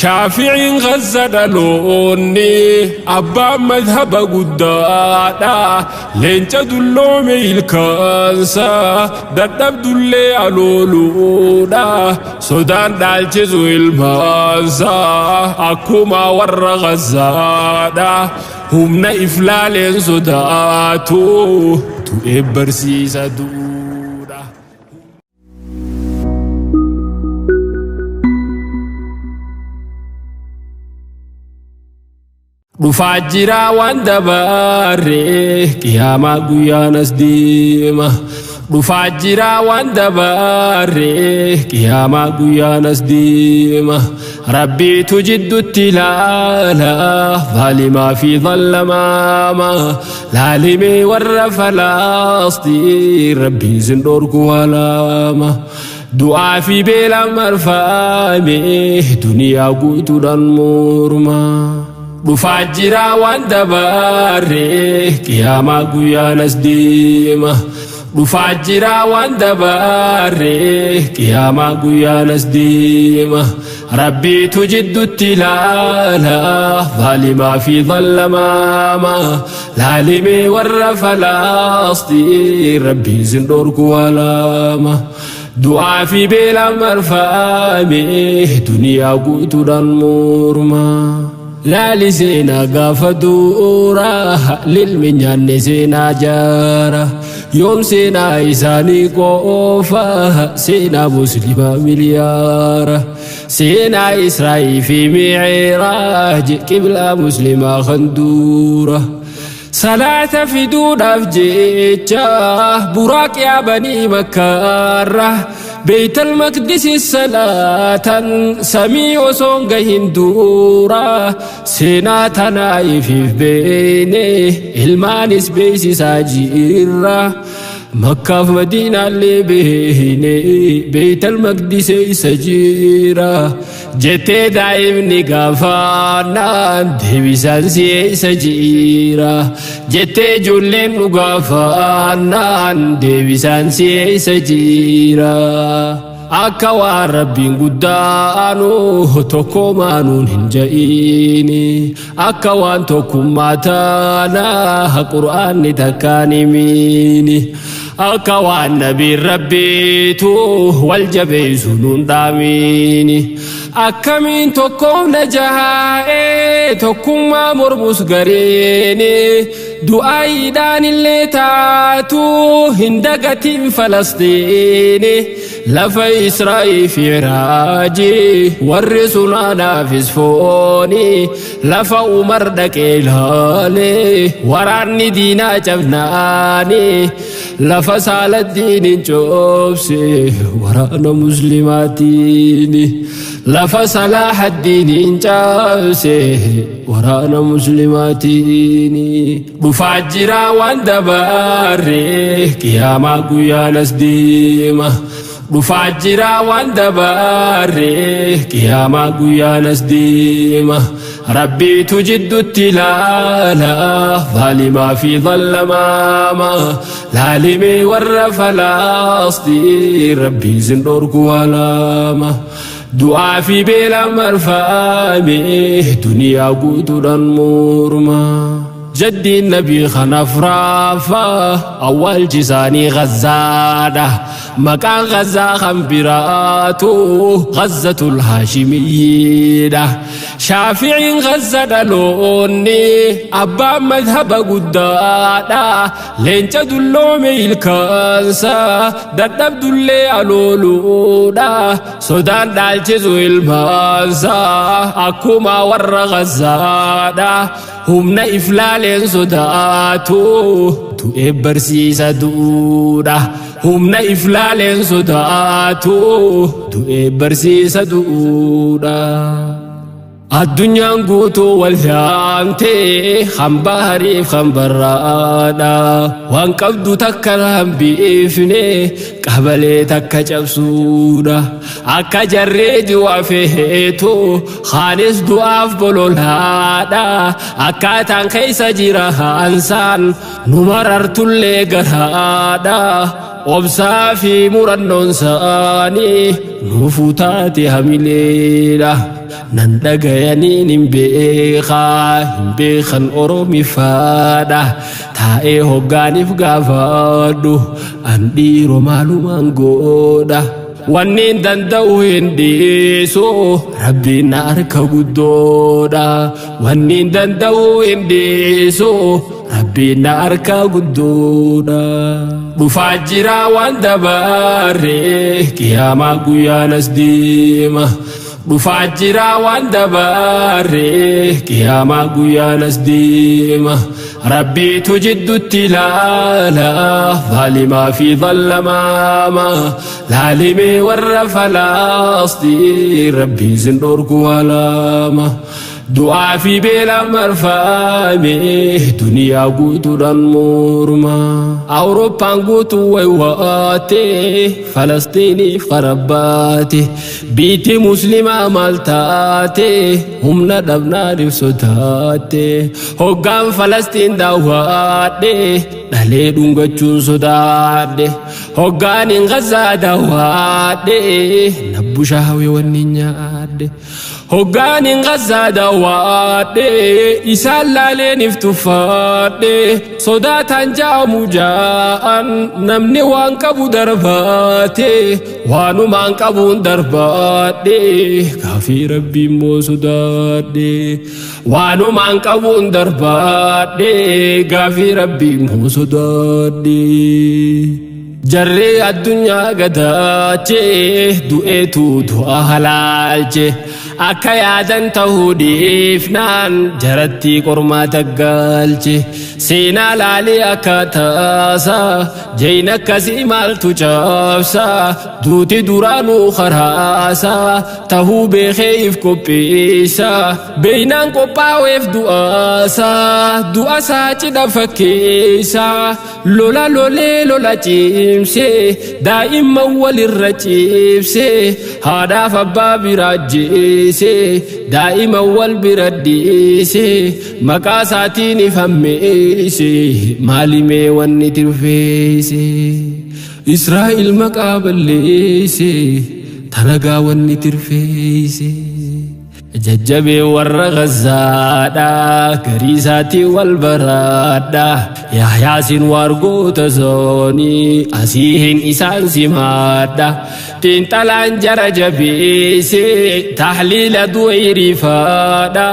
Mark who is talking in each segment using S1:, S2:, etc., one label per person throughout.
S1: Shaafi'iin Gazza dhaloonni abbaan madhaba guddaadha. Leenca dulloome ilkaansa dadhabdullee alooluudha. Sodaan dhaalchisu ilmaansa akkuma warra Gazzaadha. Humna iflaaleen sodaatu du'ee barsiisa duudha. Dhufaa jira waan dabarre qiyaamaa guyyaan as deema. Dhufaa jira waan dabarre qiyaamaa guyyaan as deema. Rabbiitu jidduutti ilaala zaalimaa fi zallamaama. Laalimee warra falaastii rabbiin sin dhorku alaama. Du'aa fi beelaan marfame duniyaa guutuudhaan morma. Dhufaa jira waan dabarre qiyaamaa guyyaan as deema. Dhufaa jira waan dabarre qiyaamaa guyyaan as deema. Rabbiitu jidduutti ilaala zaalimaa fi zallamaama. Laalimee warra falaastii rabbiin sin dhorku alaama. Du'aa fi beelaan marfame duniyaa guutuudhaan morma. Laali seenaa gaafa du'uura lilmi nyaanne seenaa jaara. Yoom seenaa isaanii qofa seenaa muslimaa miliyaara. Seenaa Israa'ii fi Mi'iraaj qiblaa muslimaa kan duura. Salaata fiduudhaaf jecha buraaq yaabanii makkaarra. Beeytal maqdisi salaatan samii osoon gahin duura. Seenaa tanaa ifiif beene ilmaanis beeysisaa jirra. Makkaaf Madiinaallee beene Beeytal maqdise isa jira. Jettee daa'imni gaafaannaan deebisaan si eessa jira. Jettee ijoolleen nu gaafaannaan deebisaan si eessa jira. Akka waan rabbiin guddaanu tokko maanuun hin ja'iini. Akka waan tokkummaa taanaa qur'aanni takkaan himiini. Akka waan nabiin rabbiitu wal jabeessu nuun dhaamiini. Akkamiin tokkoomna jahaa'ee tokkummaa mormus gareeni. Du'aayiidhaan illee taatu hin dagatiin Falastiini. Lafa Israa'ii fi Iraaji warri sunaanaafis fooni. Lafa Umar dhaqee ilaalee waraanni diinaa cabnaani. Lafa Saaladdiin hin coobse waraana muslimaatiin. Lafa Salaaḥaddiin hin caabse waraana muslimaatiin. Dhufaa jira waan dabarre qiyaamaa guyyaan as deema. Dhufaa jira waan dabarre qiyaamaa guyyaan as deema. Rabbiitu jidduutti ilaala zaalimaa fi zallamaama. Laalimee warra falaastii rabbiin sin dhorku alaama. Du'aa fi beelaan marfame duniyaa guutuudhaan morma. Jaddiin nabii kanaaf raafa awwaalchi isaanii Gazzaadha. Maqaan Gazzaa kan biraatu Gazzatul Haashimiyyiidha. Shaafi'iin Gazza dhaloonni abbaan madhaba guddaadha. Leenca dulloome ilkaansa dadhabdullee alooluudha. Sodaan dhaalchisu ilmaansa akkuma warra Gazzaadha. Humna iflaaleen sodaatu du'ee barsiisa du'uudha. Humna iflaaleen sodaatu du'ee barsiisa du'uudha. Addunyaan guutuu wal yaamtee hambaa hariif hambarraadha. Waan qabdu takka hambiifne qabalee takka cabsuudha. Akka jarree du'a feetu kaanis du'aaf bololaadha. Akkaataan keessa jira hansaan nu marartullee garaadha. Obsaa fi murannoon saanii nuufuu taate hamileedha. Nan dhagayaniin hin beekaa hin beekan Oromifaadha. Taa'ee hoggaaniif gaafadhu an dhiiroo maalumaan godha. Wanni danda'u hin dhiisu, Rabbiin na harka guddoodha. Wanni danda'u hin dhiisu, Rabbiin na harka guddoodha. Dhufaa jira waan dabarre, qiyaamaa guyyaan as deema. Dhufaa jira waan dabarre, qiyaamaa guyyaan as deema. Rabbiitu jidduutti ilaala zaalimaa fi zallamaama. Laalimee warra Falastiin, Rabbiin sin dhorku alaama. Du'aa fi beela marfame duniyaa guutuudhaan morma. Awurooppaan guutuu waywaate Falastiiniif qarabbaate. Biitti Muslimaa maal taate? Humna dhabnaaniif sodaate. Hoggaan Falastiin daawwadhe dhalee dhungachuun sodaadhe. Hoggaan hin Gazaa daawwadhe nabbu shaawee wanni nyaadhe. Hoggaan hin Gazaa daawwadhe isaan laaleeniif tuffaadhe. Sodaataan jaamu jaa'an namni waan qabu darbaate, waanumaan qabuun darbaadhe, gaafii Rabbii immoo sodaadhe. Waanumaan qabuun darbaadhe, gaafii Rabbii immoo sodaadhe. Jarree addunyaa gadaache du'eetu du'a halaalche. Akka yaadan ta'uu dhiifnaan jaratti qormaata galche. Seenaa laalee akka taasa jayna akkasii maaltu cabsa? Duuti duraanuu karaasa tahuu beekee if qopheessa. Beeynaan qophaa'eef du'aasa, du'asaa cidha fakkeessa. Lola lolee lola cimsee daa'imman walirra ciibsee, haadhaaf abbaa bira ajjeesee, daa'ima wal bira dhiisee, maqaa isaatiin ifammeesse. Maalimee wanni tirfeesse? Israa'el maqaa balleesse, tanagaa wanni tirfeesse? Jajjabee warra Gazaadha, garii isaatii wal baraadha. Yaayaasin waargoota zoonii asiihin isaan simaadha. Xiinxalaan jara jabeesse tahliila du'eerifaadha.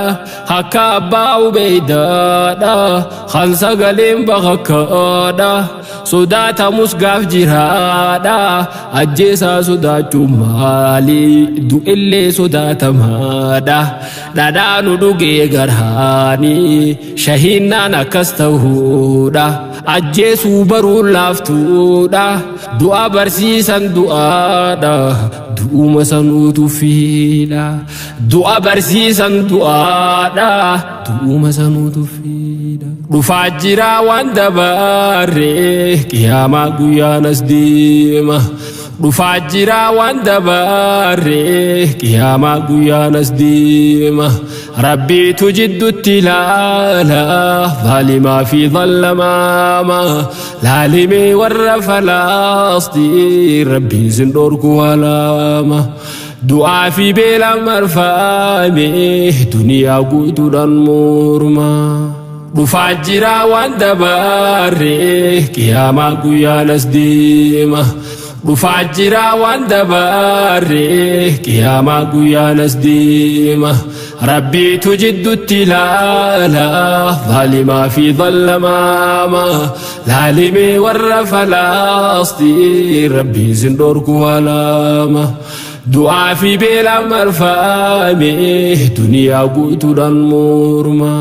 S1: Akka abbaa Ubeydaadha kan sagaleen bakakkaadha. Sodaatamus gaaf jiraadha. Ajjeesaa sodaachuun maali? Du'illee sodaatamaadha. Dhadhaanu dhugee garaani shahiinnaan akkas ta'uudha. Ajjeesuu baruun laaftuudha. Du'a barsiisan du'aadha. Du'uma sanuutu fiidha. Du'a barsiisan du'aadha. Du'uma sanuutu fiidha. Dhufaa jira waan dabarre, qiyaamaa guyyaan as deema. Dhufaa jira waan dabarre, qiyaamaa guyyaan as deema. Rabbiitu jidduutti ilaala zaalimaa fi zallamaama. Laalimee warra Falastiin, Rabbiin sin dhorku alaama. Du'aa fi beela marfame duniyaa guutuudhaan morma. Dhufaa jira waan dabarre, qiyaamaa guyyaan as deema. Dhufaa jira waan dabarre, qiyaamaa guyyaan as deema. Rabbiitu jidduutti ilaala zaalimaa fi zallamaama. Laalimee warra Falastiin, Rabbiin sin dhorku alaama. Du'aa fi beela marfame duniyaa guutuudhaan morma.